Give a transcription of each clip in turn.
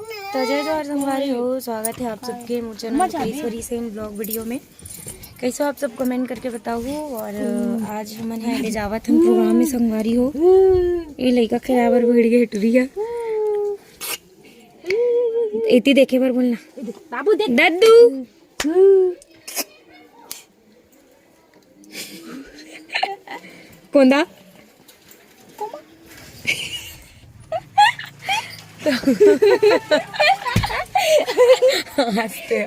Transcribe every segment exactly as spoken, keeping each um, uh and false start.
तो जय जोहार संगवारी हो, स्वागत है आप सबके मोर चैनल ईश्वरी सेन ब्लॉग वीडियो में। कैसे हो आप सब, कमेंट करके बताओ। और आज हमन है ले जावत हम प्रोग्राम में संगवारी हो। ये लइका खेलाए बर भिड़ गे टुरिया। एती देखे बर बोलना। बाबू देख। दद्दू। कोंदा। हंसते।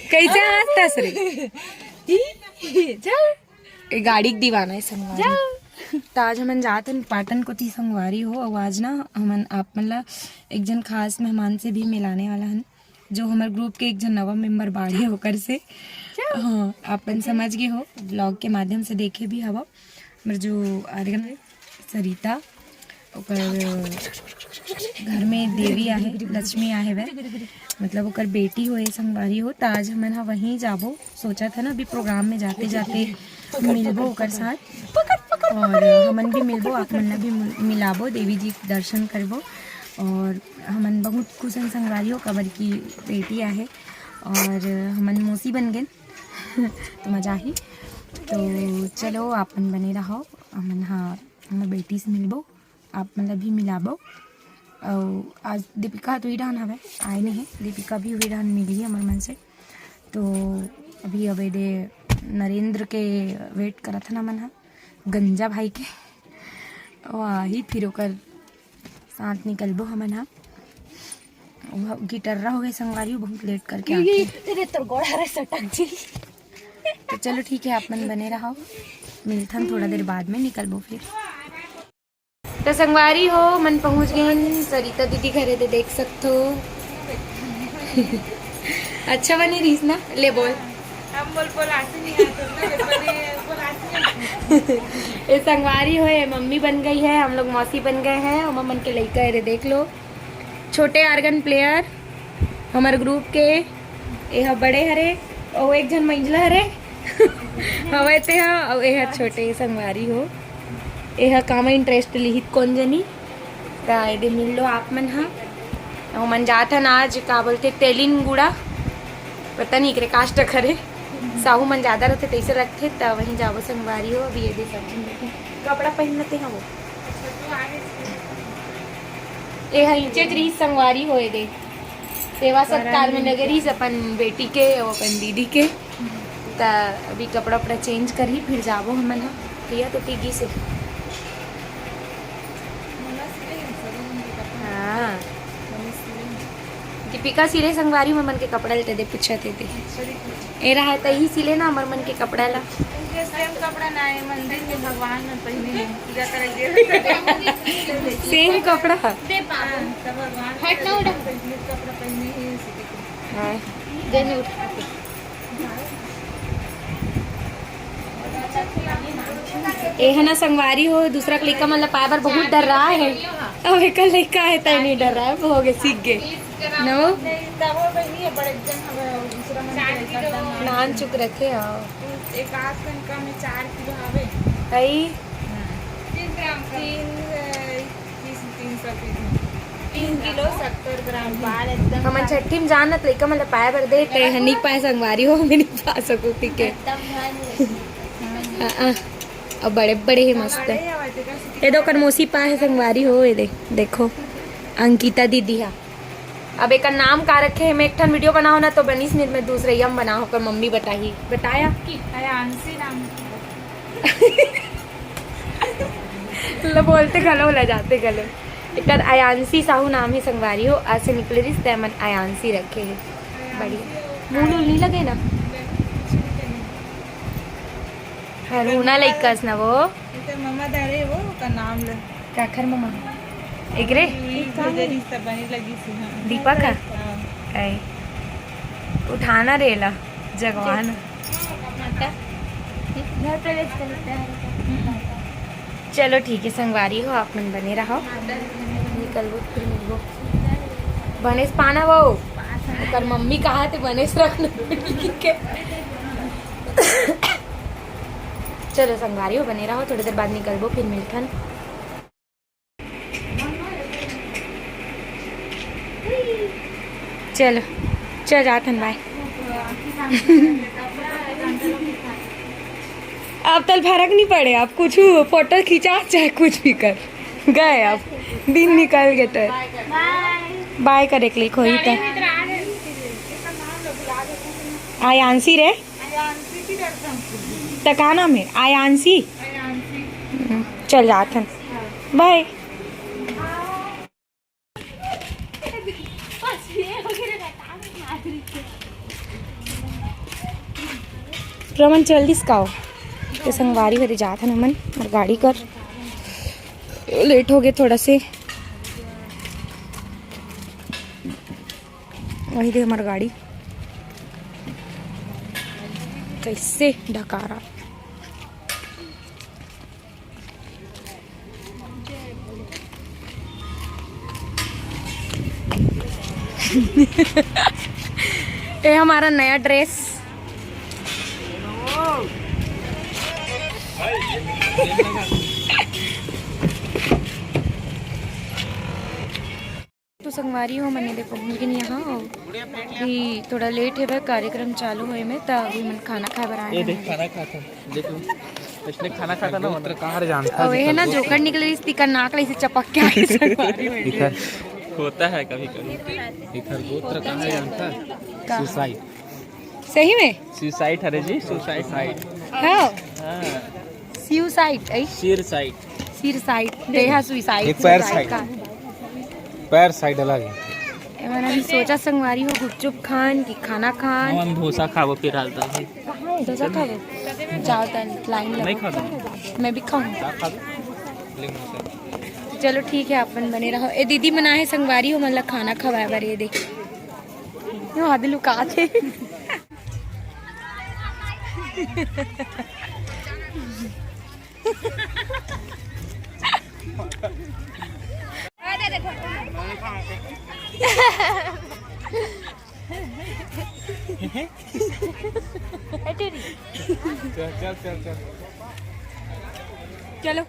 कैसे हंसता सर? जा। ये गाड़ी के दीवाना है संगवारी। जा। तो आज हमन जात हन पाटन कोती संगवारी हो। और आज ना हमन आप मन ला एक जन खास मेहमान से भी मिलाने वाला हन, जो हमर ग्रुप के एक जन नवा मेंबर बाढ़े ओकर से। हाँ, आप मन समझ गए हो, ब्लॉग के माध्यम से देखे भी हवा। हमर जो आर्गन है सरिता, ओकर घर में देवी आहे, लक्ष्मी आहे वह, मतलब ओकर बेटी होए संगवारी हो। त आज हमन ह वहीं जाबो, सोचा था ना अभी प्रोग्राम में जाते जाते मिलबो ओकर साथ। और हमन भी मिलबो, आप मन ला भी मिल- मिलाबो, देवी जी के दर्शन करबो। और हमन बहुत खुश हन संगवारी हो, काबर की बेटी आहे और हमन मौसी बन गेन। तो मजा आही। तो चलो, आप मन बने रहो, हमन हा हमर बेटी से मिलबो, आप मन ला भी मिलाबो। और आज दीपिका तो ही डहान हवे, आए नहीं है, दीपिका भी हुई डहान मिली हमर मन से। तो अभी अब एदे नरेंद्र के वेट करत हन हमन हा, गंजा भाई के। वो आही, फिर ओकर साथ निकलबो हमन हा। वो गिटर्रा हो गए संगवारी, वो बहुत लेट करके आके। तेरे तोर गोड़ हरे सटक जी। तो चलो ठीक है, आप मन बने रहो, मिलथन थोड़ा देर बाद में, निकलबो फिर। तो संगवारी हो, मन पहुंच गए हन सरिता दीदी घरे, दे देख सकथो। अच्छा बनी रहीस ना, ले बोल। हम बोल, बोलासी नहीं आता, तो ये बने, बोलासी नहीं। ये संगवारी हो, ये मम्मी बन गई है, हम लोग मौसी बन गए हैं। ओमा मन के लइका है रे, देख लो, छोटे आर्गन प्लेयर हमर ग्रुप के। एहा बड़े हरे, अउ एक झन मंझला हरे। हवय ते हा, अउ एहा छोटे संगवारी हो। एहा कामा इंटरेस्ट लिहित कोन जनी, त एदे मिल लो आप मन हा। अउ मन जात हन आज, का बोलथे, तेलिन गुड़ा, पता नहीं एकरे कास्ट करे, साहू मन ज्यादा रथे, तैसे रखथे, त वहीं जाबो संगवारी हो। अभी एदे सब झन बैठे, कपड़ा पहनते हैं वो। एहा इंचेच रहीस संगवारी हो एदे, सेवा सत्कार में लगे रहीस अपन बेटी के अउ अपन दीदी के। त अभी कपड़ा उपड़ा चेंज करही, फिर जाबो हमन ह। भैया तो टिगी से। हाँ, दीपिका सिले संगवारी में मन के कपड़ा लेते दे, पूछा थे दे। ए रहा है तही सिले ना हमर मन के कपड़ा ला। ये सेम कपड़ा ना है, मंदिर में भगवान में पहने हैं, पूजा करे गए। सेम कपड़ा। हाँ, तो भगवान हट ना उड़ा। कपड़ा पहने हैं, इसी के। हाँ। जय उठ। एह ना संगवारी हो, दूसरा के लइका मन ला पाए बर बहुत डर्रा हे। अब एकर लइका हे, तय नहीं डर्रा हे, हो गे, सीख गे। नो? नहीं, तब वो बहिनी है, बड़े जन हवे, दूसरा मन के लइका एकदम नान चुक रखे हो। एक आध कन कम है, चार किलो हवे। हई? हाँ। तीन ग्राम का। तीन, अ, तीन सौ के। तीन किलो सत्तर ग्राम बाल एकदम। हमन छट्ठी में जान न त लइका मन ला पाए बर दे, ते ह नी पाए संगवारी हो, हमें नी पा सको पी के। एकदम भारी है। हाँ, हाँ। अब बड़े बड़े हे मस्त। बड़े हवा, तेकर से ये दे ओकर मौसी पाए हे संगवारी हो, ये दे, देखो, अंकिता दीदी हा। अब एकर नाम का रखे हे, मैं एक ठन वीडियो बनाओ ना तो बनिस नहीं, मैं दूसरे यम बनाओ, ओकर मम्मी बताही, बताया। अयांशी नाम। ल बोलते घलो, ल जाते घलो। एकर अयांशी साहू नाम हे संगवारी हो, असे निकले रिस, तै मन अयांशी रखे हे। बढ़िया। मुंह लूल नहीं लगे ना? हरूना लइकस ना वो। एकर ममा धरे वो, ओकर नाम ले। काखर ममा? एकरे? ई जो रिश्ता बने लगी से, हाँ। दीपक का? हाँ। ऐ। उठाना रेला, जगवान। आटा। घर पे ले चलते हैं। चलो ठीक है, संगवारी हो, आप मन बने रहो। निकलबो, फिर मिलबो। बनेस पाना वो। ओकर मम्मी कहा थे बनेस रखना, ठीक है। चलो संगवारी हो, बने रहो, थोड़ी देर बाद निकलबो, फिर मिलथन। चलो, चल जात हन, बाय। अब तल फरक नहीं पड़े, अब कुछ फोटो खींचा चाहे कुछ भी कर, गए, अब दिन निकल गए तो बाय करे के लिए खोई तो। आयांशी रे, त का नाम है? आयांशी। हम्म, चल जात हन, बाय। रमन, चल दिस का हो? ते संगवारी हो, ते जात हन हमन, और गाड़ी कर लेट हो गए थोड़ा से। वही दे हमार गाड़ी कैसे ढकारा। ये हमारा नया ड्रेस। तो संगवारी हो, मने दे पहुंच गए यहाँ। अभी थोड़ा लेट है, कार्यक्रम चालू होए में, त अभी मन खाना खाए बर आए ये हैं। देख, खाना खाता, देखो, इसने खाना खाता ना होना। कहाँ जानता और ये है ना, जोकर निकले, इस तिका नाक ले इसे चपक के आए संगवारी हो। इधर होता है कभी कभी। इधर गोत्र कहाँ जानता है? का? सुसाइड। सही में? सुसाइड, अरे जी, सुसाइड। हाँ। हाँ। सिवसाइट, ऐ? सिरसाइट। सिरसाइट। देहा सुसाइट, एक पैर सुसाइट साइड। का। पैर साइड अलग है। ए, मैंने अभी सोचा संगवारी हो गुपचुप खान कि खाना खान। हम डोसा खाबो फिलहाल तो। डोसा खाबो? जाओ तन लाइन नहीं लगो। खाबो। मैं भी खाऊं। क्या खाबो? ले डोसा। चलो ठीक है, अपन बने रहो। ए दीदी मना है संगवारी हो, मतलब खाना खवाए बर ये दे। यो आदि लुका थे। चल, चल, चल, चल। चलो।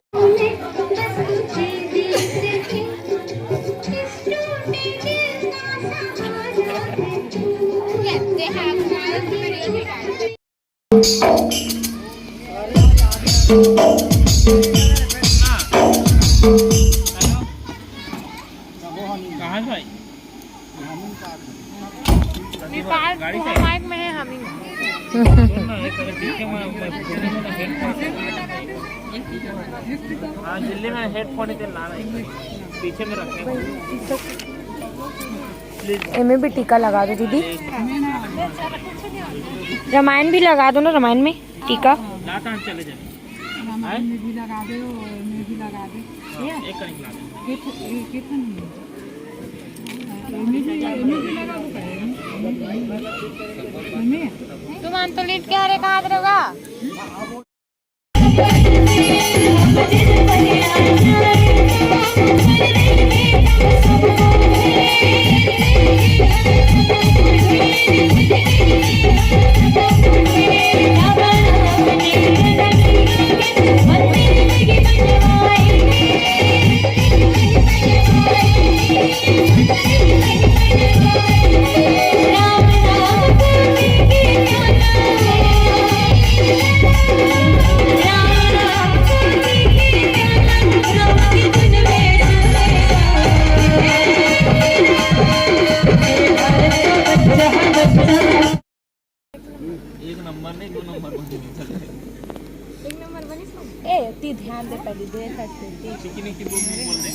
कहाँ से आई? नेपाल, गाड़ी से। माइक में है हम ही। हाँ, दिल्ली में हेडफोन इधर लाना है, पीछे में रखे। एमे भी टीका लगा दो दीदी, रामायण भी लगा दो ना, रामायण में टीका। लाता हम चले जाए। रामायण में भी लगा दे, और में भी लगा दे। हाँ, एक करीब ला दे। ये तो, ये, ये तो नहीं है। तुम अंतुलित क्या रे, कहाँ रहेगा? एक नंबर नहीं, दो नंबर बने। एक नंबर बनी। ए, ती ध्यान दे पहले, दे सकते ती। चिकनी की बोल, बोल दे।